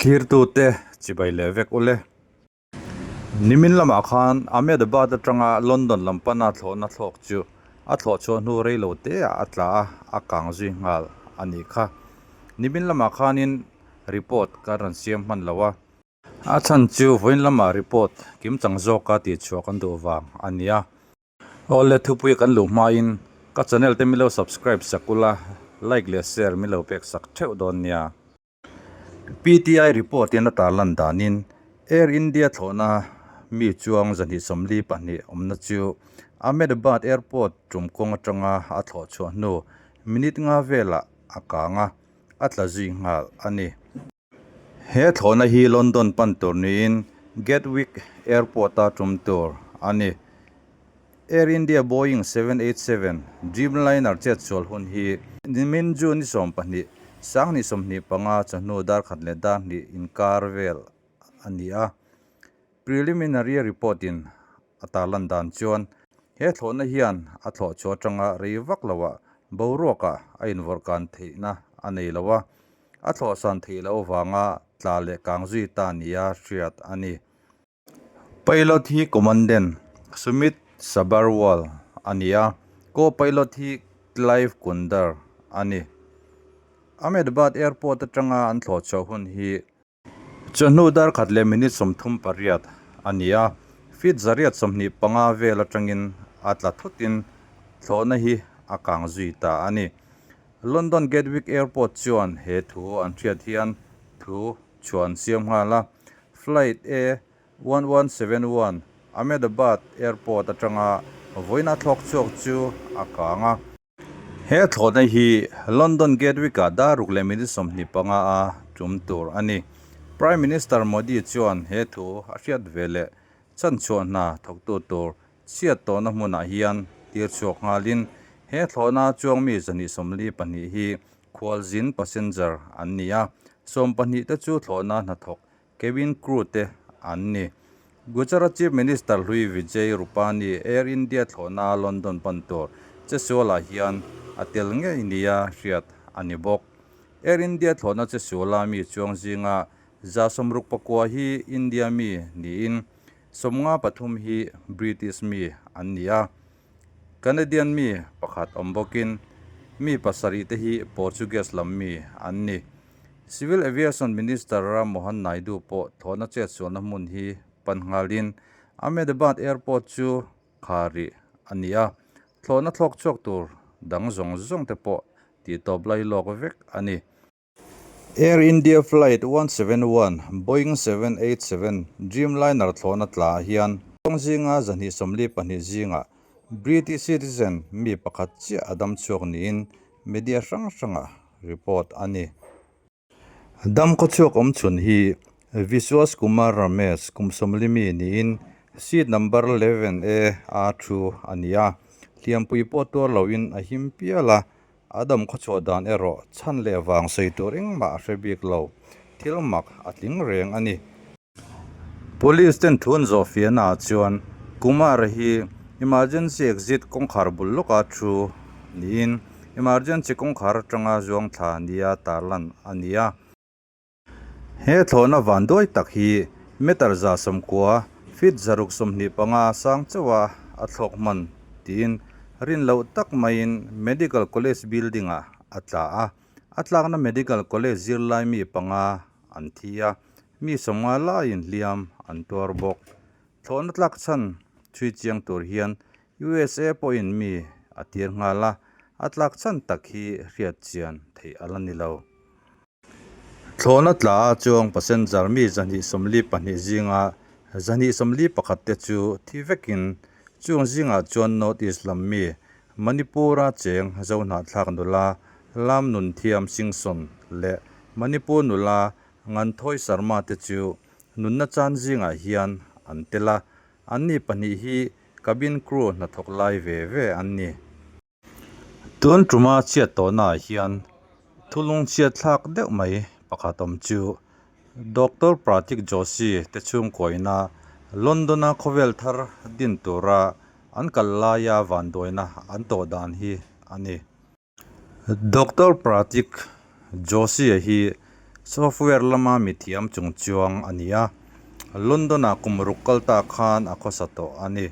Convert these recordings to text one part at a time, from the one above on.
Thlirtute chibai leh vek ule. Nimin lamah khan Ahmedabad atanga London lam pana thlawhna thlawk chu a thlawh chhuah hnu rei lo te ah a tla a, a kang zui nghal a nih kha. Nimin lamah khanin report kan rawn siam hman lo a. A chhan chu vawiin lamah report kimchang zawka tihchhuah kan duh vang a ni a. Awle thupui kan luh hmain ka channel te milo subscribe sak ula, like leh share milo pek sak theuh dawn nia. PTI report in a tarlan danin Air India thlawhna mi chuang 242 awmna chu Ahmedabad airport tum kawng atanga a thlawh chhuah hnu minute nga velah a kang a, a tla zui nghal a ni. He thlawhna hi London pan tur niin Gatwick Airport-a tum tur a ni. Air India Boeing 787 Dreamliner chetsual hun hi nimin June ni 12, 2025 chawhnu dar khat leh dar hnih inkar vel a ni a. Preliminary report-in a tarlan dan chuan he thlawhna hian a thlawh chhuah atanga rei vak loah boruakah a invawrhkan theihna a nei lo a, a thlawhsan theih loh avanga tla leh kang zui ta nia hriat a ni. Pilot hi Commandant Sumit Sabharwal a ni a, co-pilot hi Clive Kundar a ni. Ahmedabad Airport atanga an thlawh chhuah hun hi Chawhnu dar khat leh minute 38 a ni a, feet 125 vel atangin a tla thutin thlawhna hi a kang zui ta a ni. London Gatwick Airport chuan he thu an hriat hian thu chhuah an siam nghal a, Flight A 1171 Ahmedabad Airport atanga vawiina thlawk chhuak chu a kang a. He thlawhna hi London Gatwick-ah dar ruk leh minute 25 a tum tur a ni. Prime Minister Modi chuan he thu a hriat ve leh chanchhuah hna thawktu tur chhiat tawhna hmunah hian tir chhuak nghalin he thlawhna chuang mi 242 hi khualzin passenger an ni a, 12 te chu thlawhna hnathawk Cabin crew te an ni. Gujarat Chief Minister hlui Vijay Rupani Air India thlawhna London pan tur chesualah hian a tel ngei nia hriat a ni bawk. Air India thlawhna chesuala mi chuang zinga 69 hi India mi niin 53 hi British mi an ni a. Canadian mi pakhat awm bawkin mi pasarih te hi Portuguese lam mi an ni. Civil Aviation Minister Ram Mohan Naidu pawh thlawhna chetsualna hmun hi pan nghalin Ahmedabad Airport chu khar rih a ni a, thlawhna thlawk chhuak tur dang zawng zawng te pawh tihtawp lailawk vek a ni. Air India Flight 171, Boeing 787 Dreamliner thlawhna tlaah hian kawng zinga 242 zingah British citizen mi pakhat chiah a dam chhuak niin media hrang hrangah report a ni. Dam khawchhuak awm chhun hi Vishwas Kumar Ramesh kum 40 mi niin seat number 11 A a thu a ni a, hliampui pawh tuar loin a him pial a. A dam khawchhuah dan erawh chhan leh vang sawi tur engmah a hre bik lo, thil mak a tling reng a ni. Police ten thu an zawh fiahnaah chuan Kumar hi emergency exit kawngkhar bul lawka thu niin emergency kawngkhar atanga zuang thla nia tarlan a ni a. He thlawhna vanduai tak hi meter 190, feet 625 sang chauha a thlawk hman tiin rin loh tak maiin Medical College building-ah a tla a. A tlakna Medical College zirlai mi panga an thi a, mi 50 laiin hliam an tuar bawk. Thlawhna tlak chhan chhui chiang tur hian USA pawhin mi a tir nghal a, a tlak chhan tak hi hriat chian theih a la ni lo. Thlawhna tla a chuang passenger mi 242 zinga 241 te chu thi vekin chung zingah chuan North East lam mi Manipur-a cheng Zohnahthlak nula Lam Nunthiam Singson leh Manipur nula Nganthawi Sharma te chu nunna chan zingah hian an tel a, anni pahnih hi cabin crew hnathawk lai ve ve an ni. Tun tuma chhiat tawhnaah hian thulung chhiat thlak deuh mai pakhat awm chu Doctor Pratik Joshi te chhungkuaina London-a khawvel thar din tura an kal laia vanduaina an tawh dan hi a ni. Doctor Pratik Joshi-a hi Software lama mithiam chungchuang a ni a, London-ah kum ruk kal ta khan a khawsa tawh a ni.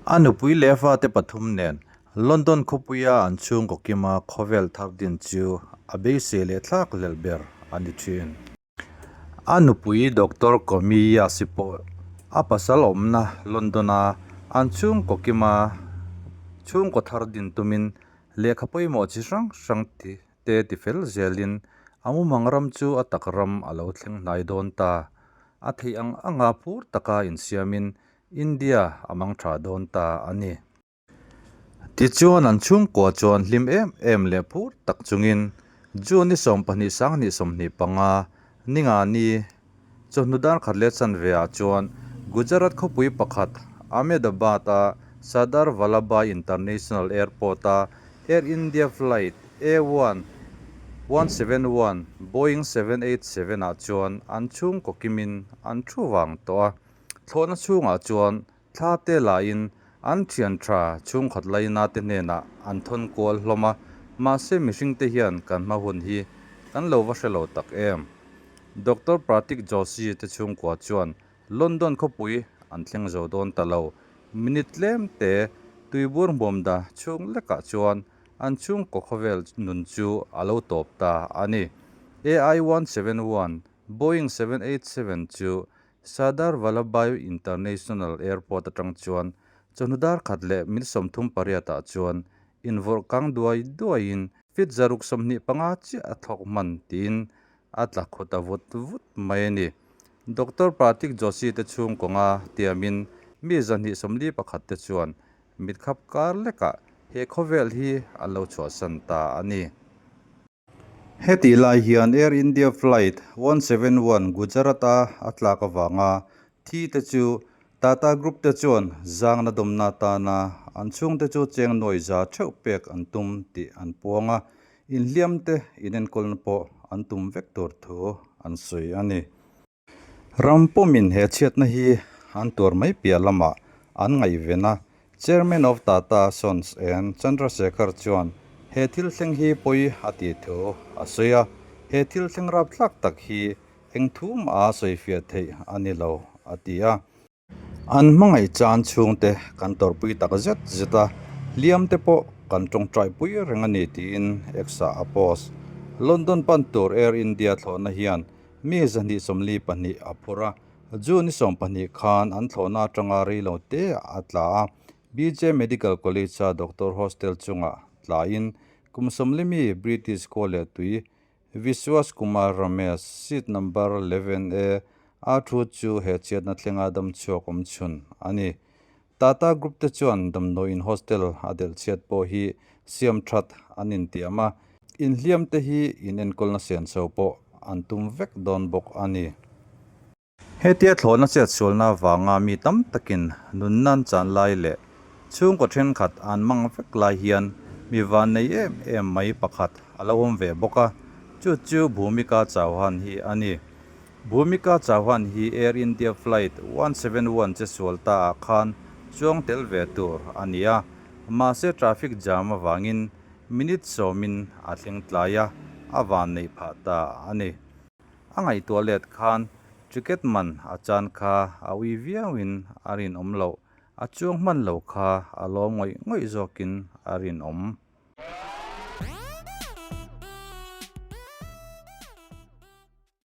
A nupui leh fate pathum nen London khawpuia an chhungkaw kima khawvel thar din chu a beisei leh thlak hlelh ber a ni thin. A nupui Doctor Komiya-si pawh a pasal awmna London-a an chhungkaw kima chhungkaw thar din tumin lehkha pawimawh chi hrang hrang te tifel zelin a mumang ram chu a tak ram a lo thleng hnai dawn ta. A theih ang anga phur taka insiamin India a mang tha dawn ta a ni. Tichuan an chhungkua chuan hlim em em leh phur tak chungin June ni 12 sanghnih 25 ninga ni chawhnu dar khat leh chanve ah chuan Gujarat khawpui pakhat Ahmedabad-a Sardar Vallabhbhai International Airport-a Air India Flight A1 171 Boeing 787 ah chuan an chhungkaw kimin an thu vang tawh a. Thlawhna chhungah chuan thla te lahin an thian tha chhungkhat laina te hnenah an thawn kual hlawm a, mahse mihring te hian kan hma hun hi kan lo va hre lo tak em. Doctor Pratik Joshi te chhungkua chuan London khawpui an thleng zo dawn ta lo. Minute tlem te tuibur hmuamda chhung lekah chuan an chhungkaw khawvel nun chu a lo tawp ta a ni. AI 171 Boeing 787 chu Sardar Vallabhbhai International Airport atang chuan chawhnu dar khat leh mil 38 ah chuan invawrh kang duai duaiin feet 125 chiah a thlawk hman tiin a tla khu ta vut vut mai a ni. Doctor Pratik Joshi te chhung kawnga tiamin mi 241 te chuan mitkhap kar lekah he khawvel hi an lo chhuahsan ta a ni. Hetih lai hian Air India Flight 171 Gujarat-a a tlak avanga thi te chu Tata Group te chuan zangna dawmna atana an chhungte chu cheng nuai za theuh pek an tum tih an puang a, inhliam te inenkawlna pawh an tum vek tur thu an sawi a ni. Ram pawmin he chhiatna hi an tuar mai piah lamah an ngaihven a, Chairman of Tata Sons N Chandrasekhar chuan he thil thleng hi pawi a tih thu a sawi a, he thil thleng rapthlak tak hi eng thu mah a sawifiah theih a ni lo a ti a. An hmangaih chan chhungte kan tawrhpui tak zet zet a, hliam te pawh kan tawngtaipui reng a ni tiin X-ah a post. London pan tur Air India thlawhna hian mi 242 a phur a, June ni 12 khan an thlawhna atanga reilo te a tla a, BJ Medical College-a doctor hostel chungah tlain kum 40 mi British khua leh tui Vishwas Kumar Ramesh, seat number 11 A, a thu chu he chhiatna thlenga dam chhuak awm chhun a ni. Tata Group te chuan damdawiin hostel a delh chhiat pawh hi siam that an intiam a, inhliam te hi inenkawlna senso pawh an tum vek dawn bawk a ni. Hetia thlawhna chetsualna avanga mi tam takin nunnan chan lai leh chhungkaw thenkhat an mang vek lai hian mi vannei em em mai pakhat a lo awm ve bawk a, chu chu Bhumika Chauhan hi a ni. Bhumika Chauhan hi Air India Flight 171 chetsual ta ah khan chuang tel ve tur a ni a, mahse traffic jam avangin minute sawmin a thleng tlai a, a vanneih phah ta a ni. A ngaihtuah let khan ticket man a chan kha a ui viauin a rinawm loh, a chuang hman lo kha a lawm ngawih ngawih zawkin a rinawm.